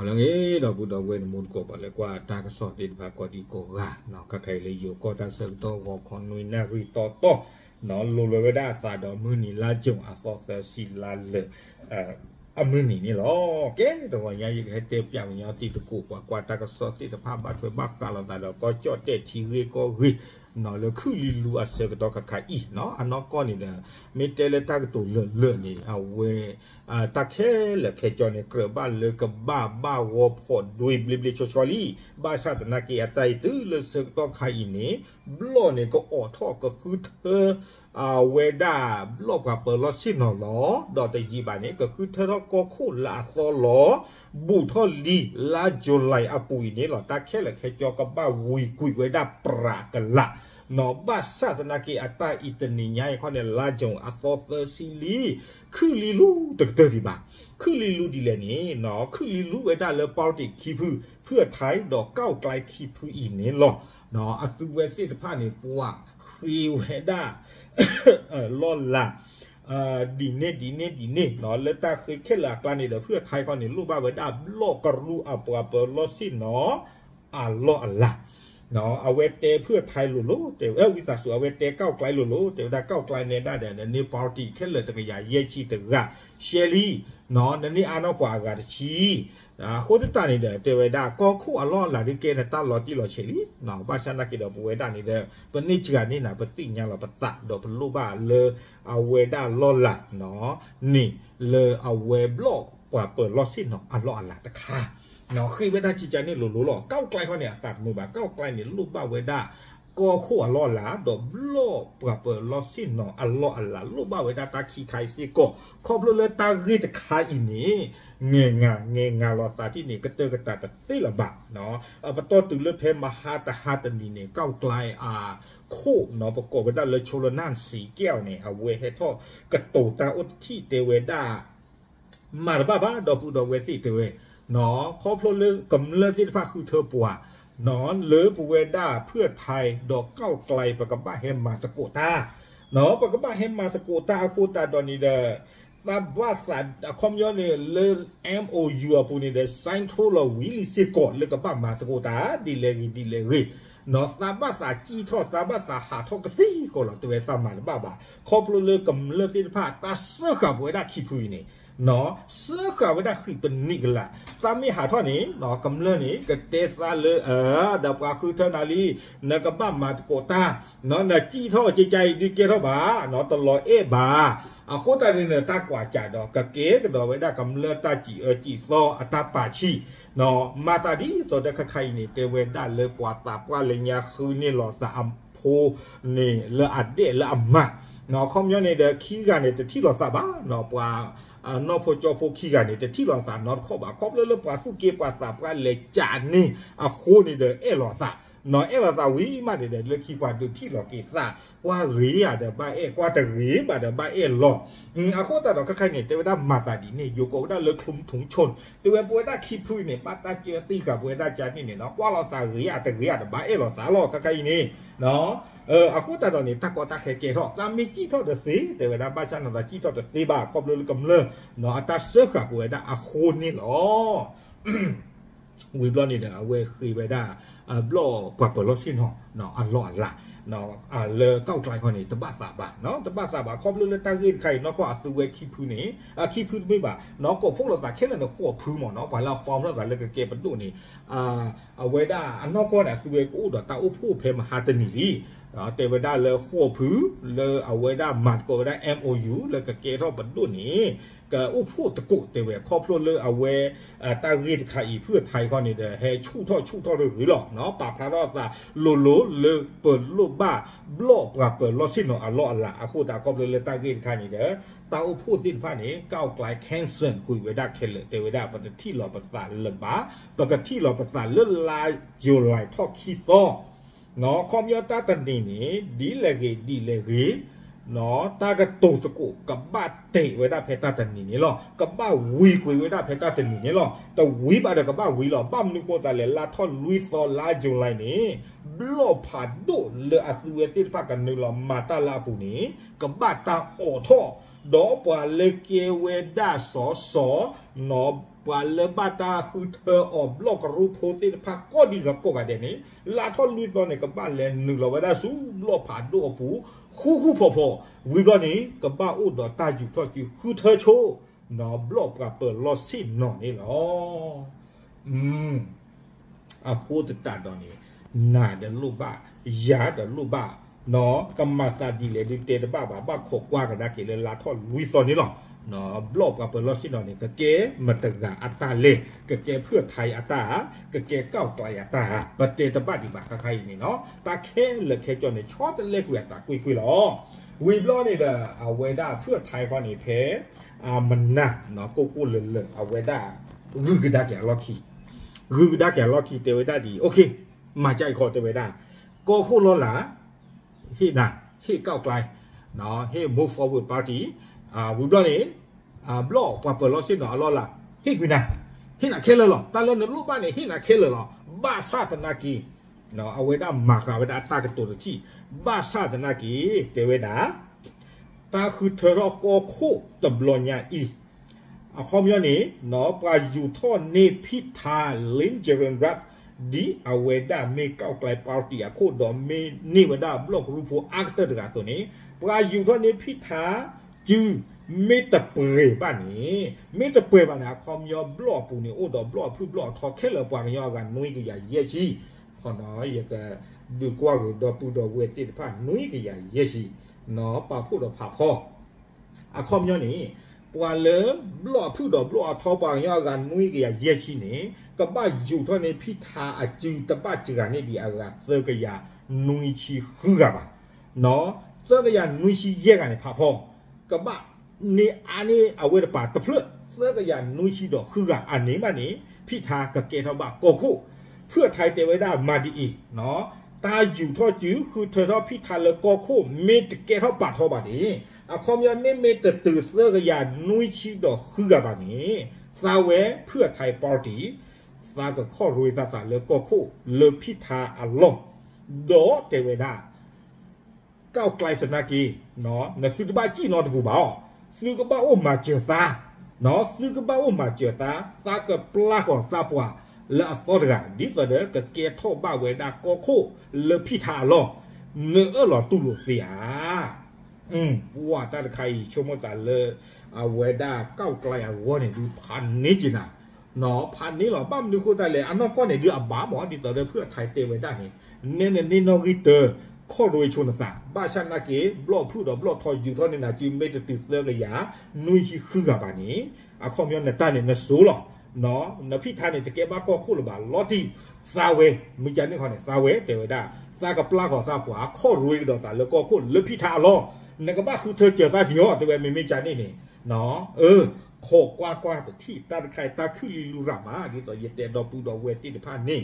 လၢအဂ့ၤ ဒီပုၢ်ဒီဝဲၢ် နမူတကိး ပှၤလၢကွၢ်တၢ်ကစီၣ်သ့ၣ်တဖၣ်ကိးဒံကိးဂၤ, ခါခါအံၤလၢယိၤကီၢ်တၢ်ဆၢကတီၢ် ဂီၤခီနွံနၣ်ရံၣ်တီတီ, လိၤလီၤဝဲဒၣ်အသးဒီးမုၢ်နံၤလါကၠိၣ် အသီသၢဆံလါလၢာ် အမုၢ်နံၤန့ၣ်လီၤ. ကဲ တဂီၤညါ ယကဟဲတဲပၠးကညီတံၤသကိး ပှၤကွၢ်တၢ်ကစီၣ်သ့ၣ်တဖၣ် ဘၣ်ထွဲဘၣ်ဃးလိာ်သးဒီး ကီၢ်ကၠီၣ်တဲၣ်ထံဂ့ၢ်ကီၢ်ဂ့ၢ် လၢခုၣ်လံလူအဆၢကတီၢ်ခါခါအံၤ, အနီၢ်ကီၢ်န့ၣ်ဒီး မ့ၢ်တဲလၢတၢ်ကတိၤလၢာ်လၢာ်န့ၣ် အဝဲ တၢ်ခဲလၢာ်ခဲဆ့န့ၣ် ကြၢးဘၣ်လၢကဘၣ်ဘၣ်ဂီၢ်ဖီၣ်ဒွံဘျ့ဘျ့ဆှီဆှီလံ. ဘၣ်ဆၣ်သနာ်က့ အတၢ်အံၤတုၤလၢဆၢကတီၢ်ခါအံၤန့ၣ် ဘျီၣ်န့ၣ် ကအီၣ်ထီၣ်ကဃုထၢ အဝဲဒၣ် ဘျီၣ်ပှၤပၢၤလီၢ်ဆ့ၣ်နီၤလီၤ. ဒီးတယံာ်ဘၣ်န့ၣ် ကဃုထၢထီၣ်ကီၢ်ခိၣ်လၢအသီလီၤ. ဘူးထီၣ်လံ လါ July အပူၤအံၤန့ၣ်လီၤ. တၢ်ခဲလၢာ်ခဲဆ့ကဘၣ်ဝံၤကွံာ်ဝဲဒၣ်ပြးကလာ် ဘၣ်ဆၣ်သနာ်က့ အတၢ်အံၤတနံၤညါအံၤခီန့ၣ် လါကၠိၣ် အသီသၢဆံလံ, ခုၣ်လံလူတကတၢၢ်ဒံးဘၣ်. ခုၣ်လံလူဒ်လဲၣ်န့ၣ် ခုၣ်လံလူဝဲဒၣ်လၢ party ခံဖု ဖုၣ်အထၢၣ် ဒီးကီၢ်ကျဲခံဖုအံၤန့ၣ်လီၤ. အသုဝဲသ့ၣ်တဖၣ်န့ၣ် ပှၤဃ့ဝဲဒၣ် လီၢ်လၤ ဒ်န့ၣ်ဒ်န့ၣ်ဒ်န့ၣ် လၢတၢ်ဃ့ခဲလၢာ်အကျါန့ၣ်ဒီး ဖုၣ်အထၢၣ်ခီန့ၣ် လိၣ်ဘၣ်ဝဲဒၣ်ဘျီၣ်ကရူၢ်အပှၤပၢၤလီၢ်ဆ့ၣ်နီၤ အလီၢ်အလၤ. အဝဲတဲဖုၣ်အထၢၣ်လိၤလိၤ တဲဝဲ ဝံသးစူၤ အဝဲတဲကီၢ်ကျဲလိၤလိၤ တဲဝဲဒၣ်ကီၢ်ကျဲနဲဒၣ်ဒီး နန့ၢ် party ခဲလၢာ်တကယၤယဲၢ်ဆံတဂၤ ရှဲလံ နန့ၢ်အါနီၢ်ပှၤအဂၤတဆံ အဃိသတးန့ၣ်ဒီး တဲဝဲဒၣ်ကီၢ်ခိၣ်အလီၢ်အလၤဒ်ကဲန့ၣ် တၢ်လီၤတံၢ်လီၤဆဲးလံ. ဘၣ်ဆၣ်သနာ်က့ဒီး ပဝဲဒၣ်န့ၣ်ဒီး ပန့ၢ်စှၤန့ၢ်နၤ ပသ့ၣ်ညါလီၤပသး ဒီးပလိၣ်ဘၣ်လၢ အဝဲဒၣ်လီၢ်လၤ န့ၣ်လၢအဝဲဘျီၣ်ပှၤပၢၤလီၢ်ဆ့ၣ်နီၤအလီၢ်အလၤတခါ ဃ့ဝဲဒၣ်ကကန့ၣ်လိၤလိၤလီၤ. ကီၢ်ကျဲခီန့ၣ် အသးတမုာ်ဘၣ်. ကီၢ်ကျဲန့ၣ် လိၣ်ဘၣ်ဝဲဒၣ် ကီၢ်ခိၣ်အလီၢ်အလၤ ဒီးဘျီၣ်ပှၤပၢၤလီၢ်ဆ့ၣ်နီၤအလီၢ်အလၤ လိၣ်ဘၣ်ဝဲဒၣ်တၢ်ခံခါအံၤစ့ၢ်ကီး ခီဖျိလၢတၢ်ဂ့ၢ်တခါအံၤန့ၣ် ငဲၤငၤငဲၤငၤလိာ်သးဒ်န့ၣ် ကတၢၢ်ကတၢၢ်တသ့လၢၤဘၣ်. ပတီၢ်တုၤလၢဖဲမဟါတဟါတနံၤန့ၣ် ကီၢ်ကျဲအခိၣ် ပကိးဝဲဒၣ်လၢ ချိုလနၢ်စံကဲၣ်န့ၣ် အဝဲဟဲထီၣ်ကတိၤတၢ်အိၣ်တထံၣ်တဲဝဲဒၣ် မၤတဘၣ်ဘၣ် ဒီပုၢ်ဒီဝဲၢ်သ့ၣ်တဲဝဲ, ခီဖျိလၢကမျၢၢ်သ့ၣ်တဖၣ်ဃုထၢပှၤ လၢပဝဲဒၣ်ဖုၣ်အထၢၣ်ဒီးကီၢ်ကျဲ ပကဘၣ်ဟဲမၤသကိးတၢ်, ပကဘၣ်ဟဲမၤသကိးတၢ်အဃိသတးဒီးန့ၣ်ဒီး သးဘၣ်သးအခီပညီန့ၣ်လၢ MOU အပူၤန့ၣ်ဒီး sign ထိလီၤဝံၤလံစ့ၢ်ကီး လၢကဘၣ်မၤသကိးတၢ် ဒ်လဲၣ်ဂ့ၤဒ်လဲၣ်ဂ့ၤ, သးဘၣ်သးစံၣ်ထီၣ် သးဘၣ်သးဟးထီၣ်ကသံၣ်ဃီလီၤ တဲဝဲသးမၤတဘၣ်ဘၣ် ခီဖျိလၢကမျၢၢ်သ့ၣ်တဖၣ် တၢ်စၢဃာ်ပဝဲဒၣ်ခံဖုအံၤန့ၣ် စၢဃာ်ဝဲဒၣ်ဃံးပနံးကလး, သးမ့ၢ်ဟးထီၣ်န့ၣ် ကမျၢၢ်န့ၣ် ကတဲသးလၢ ဒီးပှၤဃုထၢနၤလံ, နကဘၣ်မၤသကိးတၢ်, နစံၣ်ထီၣ်ကကါအံၤဒုးကဲထီၣ်ဘၣ်, တလီၤအဲၣ်ဘၣ်. အဃိသတးန့ၣ် တၢ်ကွၢ်ကၢ်ဒီး ကကဲကဒီးဝဲဒၣ်ကမျၢၢ်တၢ်စံးအၢစံးသီအတၢ်ပာ်ဆံၣ် မၤသးဒ်သိးဒီးခါခါအံၤန့ၣ် တဲဝဲဒၣ်လၢပှၤသးပှၢ်လၢညါဃုန့ၢ်လိာ်သးအဖိန့ၣ် လၢအဒဲၣ်လၢအမး, အခီပညီန့ၣ်ဒီး ခံဂၤန့ၣ် တထံၣ်လိာ်သးဘၣ်, ပှၤနီၢ်ဖိကၠီဖိခံဂၤန့ၣ် တထံၣ်လိာ်သးနီတခီၣ်ဘၣ်, ခီဖျိလၢပှၤသူၣ်က့ပှၤသးပှၢ်လဲၤကၢ်န့ၢ်အဃိန့ၣ်ဒီး အဲၣ်လိာ်သး, အဲၣ်လိာ်သးဝံၤမးန့ၣ်ဒီး လၢခံပှၤဒုးထံၣ်လိာ်က့ၤသး, ကွၢ်ဂ့ၤဧါဒီးဘၣ်အဲၣ်, ကွၢ်တဂ့ၤဘၣ်ဒီးဘၣ်အဲၣ်လီၤ. အဃိသတးဒီးခါခါအံၤန့ၣ် တဲဝဲဒၣ်မၤသးဒ်န့ၣ် ယိၤကိးဝဲဒၣ်လၢ ချုံထုံချိၣ်, တဲဝဲပဝဲဒၣ်ခံဖုအံၤန့ၣ် ဘၣ်တၢ်စၢသံဃာ်ပဝဲဒၣ်ကၢန့ၣ်န့ၣ် ကွၢ်လိာ်သးဂ့ၤဧါတဂ့ၤဧါဒီးဘၣ်အဲၣ်လိာ်သးလီၤ ခါခါအံၤန့ၣ် အဃိသတးဒီးန့ၣ် တၢ်ကီတၢ်ခဲကဲထီၣ် သးမ့ၢ်စံၣ်ထီၣ်တသ့ တဲဝဲဒၣ်ဘၣ်ဆၣ်န့ၣ်ဒီးစံၣ်ထီၣ်တသ့ဘၣ် ခီဖျိလၢကမျၢၢ် အတၢ်စၢဃာ်ပဝဲဒၣ်အဃိန့ၣ်လီၤ. ဝံၤဘျီန့ၣ်ဒီး အဝဲဃ့ဝဲဒၣ် ဘျီၣ်ပှၤပၢၤလီၢ်ဆ့ၣ်နီၤ အလီၢ်အလၤ လၢကီၢ်ကျဲခီန့ၣ် တဘၣ်သးဘၣ်, တဘၣ်သးဘၣ် ခီဖျိလၢတၢ်ဂ့ၢ်တခါအံၤ နီၢ်ကီၢ်အသုဝဲခံဖုန့ၣ်, ခံဖုတမ့ၢ်ဘၣ်, ကိးဖှိၣ်လိာ်သးခဲလၢာ်န့ၣ် ဃိးဖုမ့ၢ်နီၤ ပှၤလၢအ form လိာ်သးလၢကကဲပဒိၣ်န့ၣ် အဝဲဒၣ်အနီၢ်ကီၢ်န့ၣ် အသုဝဲကအိၣ်ဒီးတၢ်အိၣ်ဖှိၣ်ဖဲမဟါတနံၤလံ, တဲဝဲဒၣ်လၢဃိးဖု လၢအဝဲဒၣ်မၤသကိးဝဲဒၣ် MOU လၢကကဲထီၣ်ပဒိၣ်န့ၣ် ကအိၣ်ဖှိၣ်သကိးတဲဝဲ ခီဖျိလၢအဝဲ တၢ်ဂ့ၢ်တခါအံၤ ဖုၣ်အထၢၣ်ခီန့ၣ်ဒီး ဟဲဆူၣ်ထီၣ်ဆူၣ်ထီၣ်တဂ့ၤလီၤ, ပာ်ဖျါထီၣ်သးလိၤလိၤလၢပလိၣ်ဘၣ် ဘျီၣ်ပှၤပၢၤလီၢ်ဆ့ၣ်နီၤအလီၢ်အလၤ အဃိသတးခီဖျိလၢတၢ်ဂ့ၢ်တခါန့ၣ်ဒီး တၢ်အိၣ်ဖှိၣ်သ့ၣ်တဖၣ်န့ၣ် ကီၢ်ကျဲ cancel ကွံာ်ဝဲဒၣ်ခဲလၢာ် တဲဝဲဒၣ် ပတထံၣ်လီၤပသးလၢၤဘၣ်, ပကထံၣ်လီၤပသးလၢလါယူၤလံထီၣ်ခံသီ ခီပညီတၢ်တနံၤန့ၣ် ဒ်လဲၣ်ဂ့ၤဒ်လဲၣ်ဂ့ၤ တၢ်ကတိၤသကိးကဘၣ်တဲာ်ဝဲဒၣ်ဖဲတၢ်တနံၤန့ၣ်လီၤ, ကဘၣ်ဝံၤကွံာ်ဝဲဒၣ်ဖဲတၢ်တနံၤန့ၣ်လီၤ, တဝံၤဘၣ်ဒီးကဘၣ်ဝံၤလီၤ, ဘၣ်မနုၤဃိသးလဲၣ် လါထီၣ်လွံၢ်သီလါယူၤလံန့ၣ် ဘျီၣ်ဖးဒိၣ်လၢအသုဝဲသ့ၣ်တဖၣ်ကနုာ်လီၤမၤတၢ်လၢအပူၤန့ၣ် ကဘၣ်တၢ်အိးထီၣ်, ဒီးပှၤလၢကဲဝဲဒၣ်စီၤစီၤ နီၤ ပှၤလၢဘၣ်တၢ်ဃုထၢအီၤဘျီၣ်ကရူၢ်ဖိသ့ၣ်တဖၣ်ကိးဒံဂၤကိးဂၤဒဲးန့ၣ် လါထီၣ်လွံၢ်သီန့ၣ် ကဘၣ်လဲၤနုာ်လီၤဝဲဒၣ်ဆူဘျီၣ်ဖးဒိၣ်အပူၤ ဃူဃူဖိးဖိး, ဝံၤဘျီန့ၣ် ကဘၣ်အိၣ်ဒီးတၢ်ယူာ်ထီၣ်စုဃုထၢဆိ ဘျီၣ်ပှၤပၢၤလီၢ်ဆ့ၣ်နီၤန့ၣ်လီၤ. အဃိသတးဒီးန့ၣ် နၤဒီးလိၣ်ဘၣ်, ယၤဒီးလိၣ်ဘၣ်, ကမၤသးဒ်လဲၣ်ဒုးတဲတဘၣ်ဘၣ်, ဘၣ်ခိးကွၢ်ကဒါက့ၤလၢလါထီၣ်လွံၢ်သီန့ၣ်လီၤ. ဘျီၣ်ပှၤပၢၤလီၢ်ဆ့ၣ်နီၤန့ၣ် ကကဲမတၤတဂၤအတၢ်လဲၣ်, ကကဲဖုၣ်ထါအတၢ်ဧါ, ကကဲကၣ်ကျါအတၢ်ဧါ, ပတဲတဘၣ်ဒံးဘၣ်ခါခါအံၤန့ၣ်နီၤ, တၢ်ခဲလၢာ်ခဲဆ့န့ၣ် ဆီတလဲကွံာ်အသးကွ့ၢ်ကွ့ၢ်လီၤ. ဝံၤဘျီန့ၣ်ဒီး အဝဲဒၣ်ဖုၣ်ထါခီန့ၣ် ဖဲ အမနၤ ကိၢ်ကိၢ်လၢၤလၢၤ အဝဲဒၣ် ဂုၤကဒါက့ၤအလီၢ်ခံ, ဂုၤကဒါက့ၤအလီၢ်ခံ တဲဝဲဒၣ်ဒ်အံၤ, မၤကၢအံၤခီတဲဝဲဒၣ်, ကီၢ်ခိၣ်လီၢ်လၤ ဟ့ၣ်နၤ, ဟ့ၣ်ကၣ်ကျါ, ဟ့ၣ် Move Forward Party, ဝံၤဘျီန့ၣ် ဘျီၣ်ပှၤပၢၤလီၢ်ဆ့ၣ်နီၤအလီၢ်လၤ ဟ့ၣ်ကွံာ်နၤ, ဟ့ၣ်နၤခဲလၢာ်လီၤ. တၢ်လၢနလိၣ်ဘၣ်န့ၣ် ဟ့ၣ်နၤခဲလၢာ်လီၤ. ဘၣ်ဆၣ်သနာ်က့ အဝဲဒၣ်မၤဃာ်ဝဲဒၣ်အတၢ်ကတိၤတထံၣ်, ဘၣ်ဆၣ်သနာ်က့ တဲဝဲဒၣ် တၢ်ဃုထၢထီၣ်ကီၢ်ခိၣ်တဘျီညါအံၤ အခီပညီန့ၣ် ပှၤယူာ်ထီၣ်န့ၢ်ဖံထါ Lim Jaron Wright ဒ်အဝဲဒၣ်မ့ၢ်ကၣ်ကျါ party အခိၣ်ဒီးမ့ၢ်န့ၢ်ဝဲဒၣ်ဘျီၣ်ကရူၢ်ဖိအါကတၢၢ်တဂၤအသိးန့ၣ် ပှၤယူာ်ထီၣ်န့ၢ်ဖံထါစု မ့ၢ်တပှဲၤဘၣ်န့ၣ်, မ့ၢ်တပှဲၤဘၣ်န့ၣ် အခီပညီဘျီၣ်အပူၤန့ၣ် အိၣ်ဒီးဘျီၣ်အဖုၣ်ဘျီၣ်အထီခဲလၢာ်ပှၤကညီအဂၤနွံကယၤယဲၢ်ဆံ, ယကဒုးကွၢ်ဂ့ၤဒီပုၢ်ဒီဝဲၢ်သ့ၣ်တဖၣ်နွံကယၤယဲၢ်ဆံ, ပာ်ဖှိၣ်ဒီးဖးဖီ အခီပညီန့ၣ် ပှၤလၢဘျီၣ်အဖုၣ်ဒီးဘျီၣ်အထီပှၤကညီအဂၤနွံကယၤယဲၢ်ဆံန့ၣ် ကဘၣ်ယူာ်ထီၣ်န့ၢ်ဖံထါအစုတဘၣ်စှၤန့ၢ်ဒံးအဂၤသၢကယၤနွံဆံဃုဂၤဘၣ်, သၢကယၤနွံဆံယဲၢ်ဂၤန့ၣ်ဖးဖီ ကဘၣ်န့ၢ်အါန့ၢ်အဝဲတပၤတဖျၢၣ် သၢကယၤနွံဆံဒီးဃုဂၤအန့ၣ်ဘၣ်န့ၣ် ဖံထါကကဲထီၣ်ဘၣ်ကီၢ်ခိၣ်, ဖုၣ်ထါတဲဝဲဒၣ်မၤဒ်အံၤ, တၢ်ယူာ်ထီၣ်စု ဃုထၢထီၣ်ဖံထါလၢကီၢ်ခိၣ် မ့ၢ်တကဲထီၣ်ပာ်ထီဘၣ်န့ၣ်, အခီပညီန့ၣ်မ့ၢ်တတုၤသၢကယၤနွံဆံဒီးဃုဂၤဘၣ်န့ၣ်, သးဝဲဖုၣ်ထါ party သးကခီၣ်ရ့သးသးလၢကီၢ်ခိၣ်လၢဖံထါအလီၢ်, ဒီးတဲဝဲဒၣ် ကၣ်ကျါသနာ်က့ နသုတဘၣ်စံၣ်နီတပူၤဘၣ်အီၤ, သုကဘၣ်အိၣ်မၤစၢၤသး, သုကဘၣ်အိၣ်မၤစၢၤသး, သးကပျၢ်ဃီၤသးပှၢ်လၢအသီတဂၤ ဒ်သိးဒီးကကဲထီၣ်ဘၣ်ဝဲဒၣ်ကီၢ်ခိၣ်လၢဖံထါအလီၢ်, နအၢၣ်လီၤတူၢ်လိာ်သ့ဧါ. ပှၤတၢ်တခါအံၤ ဆိကမိၣ်သးလၢ အဝဲဒၣ်ကၣ်ကျါအဂီၢ်န့ၣ်ဒုးဖးန့ၢ်က့ၤနၤ ဖးန့ၢ်လီၤ. ဘၣ်မနုၤဃိသတးလဲၣ် အနီၢ်ကီၢ်န့ၣ်ဒုးအဘၣ်မး ဒ်သိးဒီးဖုၣ်ထါတဲဝဲဒၣ်န့ၣ်, နဲနန့ၢ်နီၣ်ဂံၢ်တၢ ခီၣ်ရ့ဆိနသး, ဘၣ်ဆၣ်နာ်က့ ဘျီၣ်ဖုၣ်ဒီးဘျီၣ်ထီယူာ်ထီၣ်န့ၢ်နၤစုမ့ၢ်တတုၤသၢကယၤနွံဆံဃုဂၤဘၣ်န့ၣ်, အခီပညီနတၢ်န့ၣ်နစိၤလီၤ. နဖံထါန့ၣ်တကဲဘၣ်ကီၢ်ခိၣ်လၢၤဘၣ် လီၤတံၢ်သးဝဲ, မုၢ်ကၢ်န့ၣ်ခီန့ၣ် သးဝဲတဲဝဲဒၣ်, သးကပျၢ်ဃီၤသးပှၢ် ခီၣ်ရ့ကဒီးသးလၢကီၢ်ခိၣ်လၢဖံထါအလီၢ်, နကဘၣ်ဃုထၢစၢၤသးက့ၤအီၤ တဲဝဲမ့မ့ၢ်ကၢ်န့ၣ်န့ၣ် ခိးကွၢ်ကွၢ်တထံၣ် တၢ်တခါအံၤတၢ်ခုၣ်လံလူရၤမး ဒ်သိးယတဲဒီပုၢ်ဒီဝဲၢ်သ့ၣ်တဖၣ်န့ၣ်,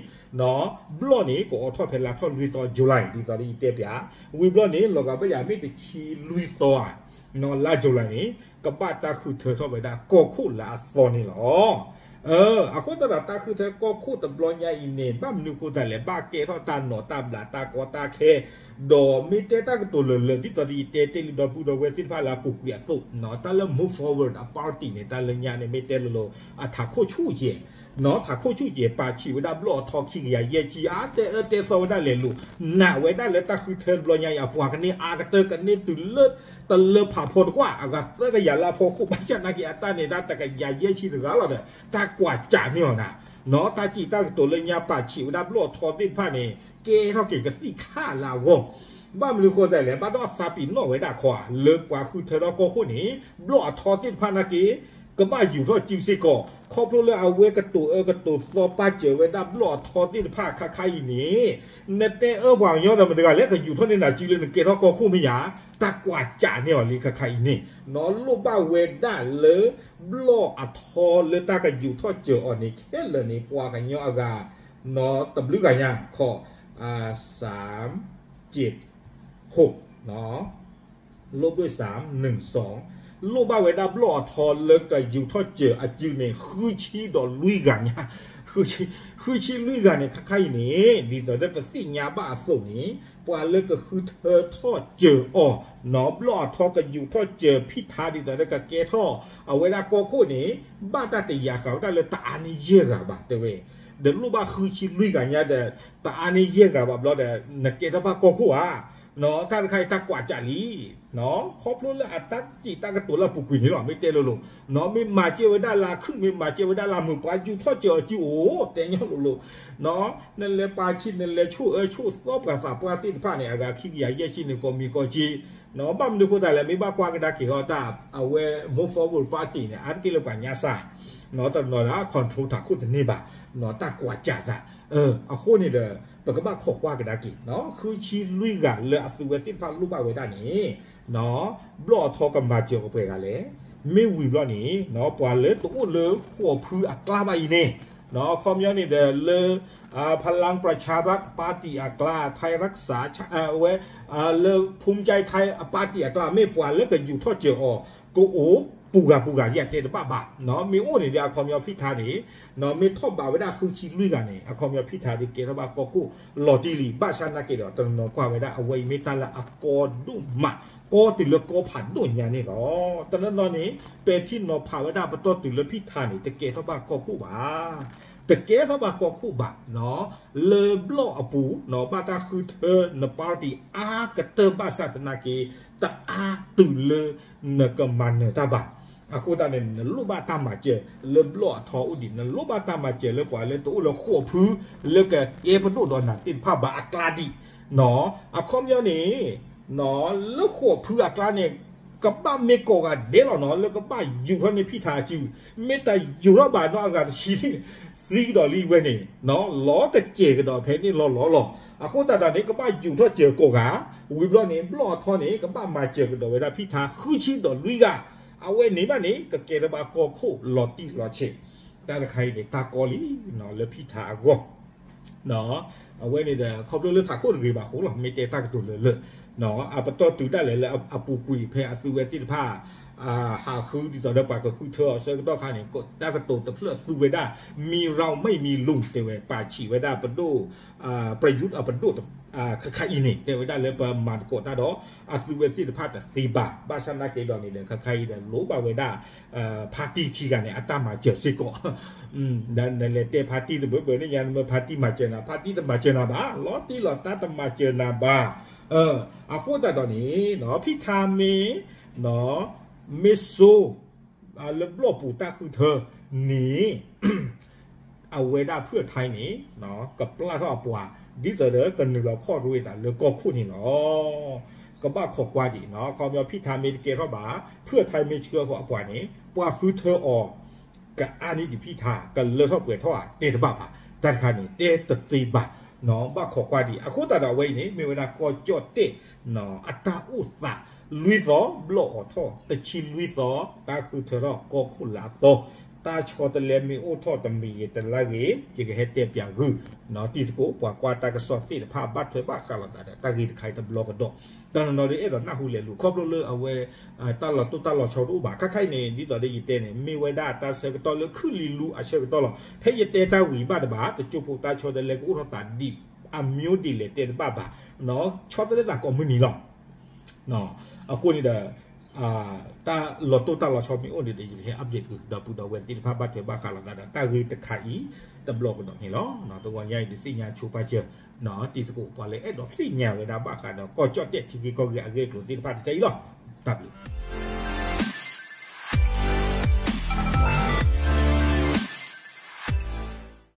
ဘျီၣ်န့ၣ်ကအိးထီၣ်ဖဲလါထီၣ်လွံၢ်သီ July ဒ်သိးယတဲပၠး, ဝံၤဘျီၣ်န့ၣ် လီၤဂာ်ဘၣ်ယၤမ့ၢ်တဆံလွံၢ်သီဧါ, လါ July န့ၣ် ကဘၣ်တၢ်ဃုထၢထီၣ်ဝဲဒၣ်ကီၢ်ခိၣ်လၢအသီန့ၣ်လီၤ. အဃိသတးဒီးတၢ်ဃုထၢကီၢ်ခိၣ်တဘျီညါအံၤန့ၣ် ဘၣ်မနုၤဃိသတးလဲၣ် ဘၣ်ကဲထီၣ်တၢ်နီၤတၢ်ဘျးတၢ်ကီတၢ်ခဲ, ဒီးမ့ၢ်တဲတၢ်ကတိၤလၢာ်လၢာ် ဒ်သိးယတဲတ့ၢ်လံဒီပုၢ်ဒီဝဲၢ်သ့ၣ်တဖၣ်လၢအပူၤကွံာ်အသိး, တၢ်လၢ Move Forward အ party န့ၣ် တၢ်လၢညါန့ၣ် မ့ၢ်တဲလိၤလိၤ အထးခိၣ်ဆူၣ်ယဲၢ်, ထးခိၣ်ဆူၣ်ယဲၢ် ပာ်ဆံးဝဲဒၣ်ဘျီၣ်အထီခံကယၤယဲၢ်ဆံ အါတဲအၢတဲသီဝဲဒၣ်လဲၤလိာ်, နာ်ဝဲဒၣ်လၢတၢ်ဃုထၢတဘျီညါအံၤ အပှၤကန့ၢ်အါကတၢၢ်ကန့ၢ်တုၤလၢ တလၢဖးဖီတကွၢ် အဂၤသၢကယၤလၢအဖီခိၣ် ဘၣ်ဆၣ်နာ်က့အတၢ်န့ၣ် တၢ်တကယၤယဲၢ်ဆံတဂၤလီၤဒီး တၢ်ကွၢ်ကၠးန့ၢ်အီၤနၤ, တၢ်စံးတၢ်ကတိၤလၢညါပာ်ဆံးဝဲဒၣ်ဘျီၣ်အထီသ့ၣ်တဖၣ်န့ၣ် ကဲထီၣ်က့ၤကသံၣ်ခါလၢအဂီၢ်, ဘၣ်မနုၤဃိသတးလဲၣ် ဘၣ်ဒီးအသးပ့ၤနီၣ်ဝဲဒၣ်ခီဧါ လၢပှၤဃုထၢထီၣ်ကီၢ်ခိၣ်န့ၣ် ဘျီၣ်အထီသ့ၣ်တဖၣ်နာ်က့ ကဘၣ်ယူာ်ထီၣ်စုစ့ၢ်ကီး ခီဖျိလၢအဝဲကတိၤအၢကတိၤသီပာ်စၢၤဝဲဒၣ်ဘျီၣ်အထီသ့ၣ်တဖၣ်ခါခါအံၤန့ၣ်, နတဲအၢပှၤကညီဒီးမတၤတဂၤလဲၣ် ကယူာ်ထီၣ်န့ၢ်နၤစုလၢနကဲထီၣ်ကီၢ်ခိၣ်မ့ၢ်ဧါ, တၢ်ကွၢ်ကၠးန့ၢ်အီၤလံခါခါအံၤန့ၣ်, လိၣ်ဘၣ်ဝဲဒၣ်လၢဘျီၣ်အထီလၢတၢ်ကယူာ်ထီၣ်စၢၤအီၤန့ၣ် ခဲလၢာ်န့ၣ် ပှၤကညီအဂၤ တဘျုးဂၤညါခီ စၢမ် ကၠ့ၣ် ခိၣ် လၢဘျီၣ်စၢမ် နုၢ်စီၤ, လိၣ်ဘၣ်ဝဲဒၣ်ဘျီၣ်အထီလၢကယူာ်ထီၣ်စၢၤအစုန့ၣ် ဃုဆံဒီးလွံၢ်ဂၤညါ, ဃုဆံလွံၢ်ဂၤန့ၣ် ခါခါအံၤန့ၣ် ဒ်သိးလၢပသ့ၣ်ညါဘၣ်အသိးန့ၣ် ပှၤလၢကဃုထၢထီၣ်စၢၤအီၤ နီၢ်ဘျီၣ်အထီကယူာ်ထီၣ်စၢၤ ဖံထါ ဒ်သိးလၢကကဲထီၣ်အဝဲဒၣ်ကီၢ်ခိၣ်န့ၣ် ဘၣ်တၢ်တယာ်ဃာ်ဝဲဒၣ်လၢတအါန့ၢ်ယဲၢ်ဂၤဘၣ် တဲဝဲ, ဒီးလိၣ်ဘၣ်ဃုဆံလွံၢ်ဂၤညါဒီး တအါန့ၢ်ယဲၢ်ဂၤဘၣ်ဘျီဒီး နကဲထီၣ်ဘၣ်ကီၢ်ခိၣ်ဧါ. တၢ်တခါအံၤတၢ်ကွၢ်ကၢ်လံ ခီဖျိလၢအတၢ်စံးတၢ်ကတိၤလၢအပူၤကွံာ်န့ၣ်လီၤ. မ့ၢ်တဲလိၤလိၤ မ့ၢ်မၤစၢၤဝဲဒၣ်လၢခုၣ် မ့ၢ်မၤစၢၤဝဲဒၣ်လၢမုာ် ပှၤယူာ်ထီၣ်စၢၤအီၤစုအိၣ် တဲညီလိၤလိၤ နလဲၤပာ်ဆံး နလဲၤဆိၣ်အၢဆိၣ်သီပှၤသးပှၢ်သ့ၣ်တဖၣ်န့ၣ် အဂၤခံကယၤယဲၢ်ဆံန့ၣ် ကိးမံၤကိးက့ ဘၣ်မနုၤအဃိသတးလဲၣ် မ့ၢ်ဘၣ်ကွၢ်ကဒါက့ၤဃီတၢ် အဝဲ Move Forward Party န့ၣ် အါတက့ၢ်လၢပှၤညါစၢ် တနီၤဒီး control ထးခိၣ်တန့ၢ်ဘၣ် တၢ်ကွၢ်ကၢ်သး အဃိန့ၣ်ဒီး ပကဘၣ်ခိးကွၢ်ကဒါက့ၤ ဃုဆံလွံၢ်ဂၤလၢအသုဝဲသ့ၣ်တဖၣ်လိၣ်ဘၣ်ဝဲဒၣ်န့ၣ် ဘျီၣ်အထီကမၤစၢၤကပှဲၤဂၤလဲၣ်. မ့ၢ်ဝံၤဘျီန့ၣ် ပှၤလၢတအိၣ်လၢဃိးဖုအကျါဘၣ်အံၤန့ၣ် အခီပညီန့ၣ်ဒီးလၢ Palang Pracharad Party အကျါ Thai Raksa ဝဲ လၢ Bhumjai Thai Party အကျါ မ့ၢ်ပှၤလၢကယူာ်ထီၣ်စၢၤအီၤ ကအိၣ်ပူၤဂၤပူၤဂၤယဲၢ်တဲတဘၣ်ဘၣ် မ့ၢ်အိၣ်န့ၣ်ဒီးအခီပညီဖံထါန့ၣ် မ့ၢ်ထီၣ်ဘးဝဲဒၣ်ဃုဆံလွံၢ်ဂၤန့ၣ် အခီပညီဖံထါဒုးကဲထီၣ်ဘၣ်ကီၢ်ခိၣ်လီၤတံၢ်လံ ဘၣ်ဆၣ်နာ်က့ဒီး တနီၤကွၢ်ဝဲဒၣ်အဝဲအံၤမ့ၢ်တၢ်လၢအကီဒိၣ်မး ကီတုၤလၢကီဖးဒိၣ်ညါန့ၣ်လီၤ. တနီၤနီၤန့ၣ် ပဲာ်ထံနီၤဖးဝဲဒၣ်ပတီၢ်တုၤလၢဖံထါန့ၣ် တကဲထီၣ်ဘၣ်ကီၢ်ခိၣ်ဘၣ် တကဲထီၣ်ဘၣ်ကီၢ်ခိၣ်ဘၣ် လၢဘျီၣ်အပူၤ ဘၣ်တၢ်ဃုထၢန party အါကတၢၢ်ဘၣ်ဆၣ်သနာ်က့ တအါတုၤလၢနကမၤနၢၤတၢ်ဘၣ်. အဃိသတးန့ၣ် နလိၣ်ဘၣ်တၢ်မၤစၢၤလၢဘျီၣ်အထီအိၣ်ဒံး နလိၣ်ဘၣ်တၢ်မၤစၢၤလၢပှၤလၢတအိၣ်လၢဃိးဖု လၢကကဲပဒိၣ်ဒီးနၤသ့ၣ်တဖၣ်ဘၣ်အကျါဒံး အခီပညီန့ၣ် လၢဃိးဖုအကျါန့ၣ် ကဘၣ်မ့ၢ်ကိးဂၤဒဲးလီၤနီၤ လၢကဘၣ်ယူာ်ထီၣ်န့ၢ်ဖံထါစု မ့ၢ်တယူာ်ထီၣ်ဘၣ်နီၤအဂၤတဆံန့ၣ် သံကဒီးလံဝဲန့ၣ် လီၤကစဲၤကဒီးဖဲန့ၣ်လီၤလီၤလီၤ. အဃိသတးဒီးန့ၣ် ကဘၣ်ယူာ်ထီၣ်စၢၤကိးဂၤ ဝံၤဘျီန့ၣ် ဘျီၣ်အထီန့ၣ် ကဘၣ်မၤစၢၤကဒီးဝဲဒၣ်ဖံထါဃုဆံဒီးလွံၢ်ဂၤ အဝဲန့ၣ်ဘၣ်န့ၣ် ကကဲထီၣ်ဘၣ်ကီၢ်ခိၣ်လီၤတံၢ်လီၤဆဲး တၢ်တခါအံၤန့ၣ် တၢ်ကီလံ လၢဖံထါအဂီၢ် အဝဲန့ၣ်ဒီး ခီဖျိလၢထးခိၣ်တဂ့ၤဘၣ်အဃိလီၤ မ့ၢ်တဲတၢ်ကတိၤလၢလၢ အပတီၢ်တုၤတၢ်လဲၤလၢအပူၤကွံာ်ဖဲအသုဝဲသ့ၣ်တဖၣ် ဟးဃုဒ်သိးဒီးပှၤကဃုထၢအီၤဆၢကတီၢ်ခါန့ၣ် တၢ်ကတိၤတဖျၢၣ်သူဝဲဒၣ် မံရၤမံၣ်မံလူၢ် တဲဝဲ ပာ်ဆံးဝဲဒၣ်ပဒိၣ် ပြယူးအပဒိၣ် ခါခါအံၤန့ၣ် တဲဝဲဒၣ်လၢပမၤသကိးတၢ်ဒီး အသုဝဲသ့ၣ်တဖၣ်တသ့ဘၣ် ဘၣ်ဆၣ်နာ်က့ဒီးန့ၣ်ဒီး ခါခါအံၤဒီး လိၣ်ဘၣ်ဝဲဒၣ် ဖါတံၢ်ခံဂၤန့ၣ် အတၢ်မၤစၢၤစ့ၢ်ကီး နလဲၤတဲဖါတံၢ်တဘၢဘၢန့ၣ်ညါ နမ့ၢ်ဖါတံၢ်မၤစၢၤနၤ ဖါတံၢ်တမၤစၢၤနၤဘၣ် လီၤတံၢ်လီၤတၢ်တမၤစၢၤနၤဘၣ် အဃိသတးဒီးန့ၣ် ဖံထါမ့ၢ် မ့ၢ်စိ လၢဘျီၣ်ပူၤတၢ်ဃုထၢန့ၣ် အဝဲဒၣ်ဖုၣ်ထါန့ၣ် ကပျၢ်ထီၣ်အပှၤ ဒ်သိးဒီးကနုာ်လီၤခီၣ်ရ့သးလၢကီၢ်ခိၣ်န့ၣ်လီၤ. ကဘၣ်ခိးကွၢ်ဒံး ခီပညီဖံထါမ့ၢ်တကဲထီၣ်ဘၣ် ဖုၣ်ထါမ့ၢ်ဆှၢဃီၤအပှၤန့ၣ် ပှၤဃုထၢအီၤ ကအါန့ၢ်ဒံးဖံထါ ကလၢထီၣ်ပှဲၤထီၣ်ဧါ တဲတဘၣ်ဘၣ် တၢ်တခါန့ၣ် တဲတသ့ဘၣ် ဘၣ်ခိးကွၢ်ဒံး အဃိသတးဒီးအဝဲအံၤန့ၣ် မ့ၢ်ဝဲဒၣ်ကီၢ်ကၠီၣ်တဲၣ် အတၢ်အိၣ်သး လွံၢ်သီ ဘျီၣ်အီၤထီၣ် တဆံလွံၢ်သီ တၢ်ဃုထၢထီၣ်ကီၢ်ခိၣ်လၢအသီ တၢ်ဆီတလဲမ့ၢ်အိၣ်ထီၣ်တမံၤဂ့ၤတလါဂ့ၤ ယကဟဲတဲပၠးဂုာ် တံၤသကိး ပှၤကွၢ်တၢ်ကစီၣ်သ့ၣ်တဖၣ် ဘၣ်ထွဲဘၣ်ဃးလိာ်သးဒီးတၢ်ဂ့ၢ်တခါအံၤတဘျီကဒီး တနီၤနီၤဒ်အဲၣ်ဒိးနၢ်ဟူလဲၤလူၤ ခီဖျိလၢအဝဲ တၢ်လီၤတိၢ်တၢ်လီၤဆီတအိၣ်ဘၣ် ခါခါအံၤန့ၣ် ဒ်သိးဒီးယတဲန့ၣ် မ့ၢ်ဝဲဒၣ်တၢ်ဆၢကတီၢ်လၢခုၣ်လံလူအဆၢကတီၢ်လီၤ. ဖဲယတဲတၢ်ဝံၤဘၣ်တဘၣ် တကၠိဖိတၢ်ဆီတလဲကအိၣ်ထီၣ်သးဒံး အမျိုးဒ်လဲၣ်တဲတဘၣ်ဘၣ် ဆီတလဲသးကိးမုၢ်နံၤလီၤ. အဃိန့ၣ်ဒီး တၢ်လီၤတိၢ်တၢ်လီၤဆီမ့ၢ်အိၣ်န့ၣ်ဒီး ယကဟဲ update ဒီပုၢ်ဒီဝဲၢ်သ့ၣ်တဖၣ်ဘၣ်ထွဲဘၣ်ဃးလိာ်သးဒီး တၢ်ဂ့ၢ်တခါအံၤ တဘျီကဒီးန့ၣ်လီၤ. တဂီၤညါအံၤဒုးသ့ၣ်ညါဆိပာ်စၢၤ တံၤသကိး ပှၤလၢအဲၣ်ဒိးသ့ၣ်ညါဝဲဒၣ်ဘၣ်ဃးဒီး ကီၢ်ကၠီၣ်တဲၣ်ထံဂ့ၢ်ကီၢ်ဂ့ၢ်အဂ့ၢ်အကျိၤသ့ၣ်တဖၣ်တတဲအံၤလီၤ. တၢ်ဘျုး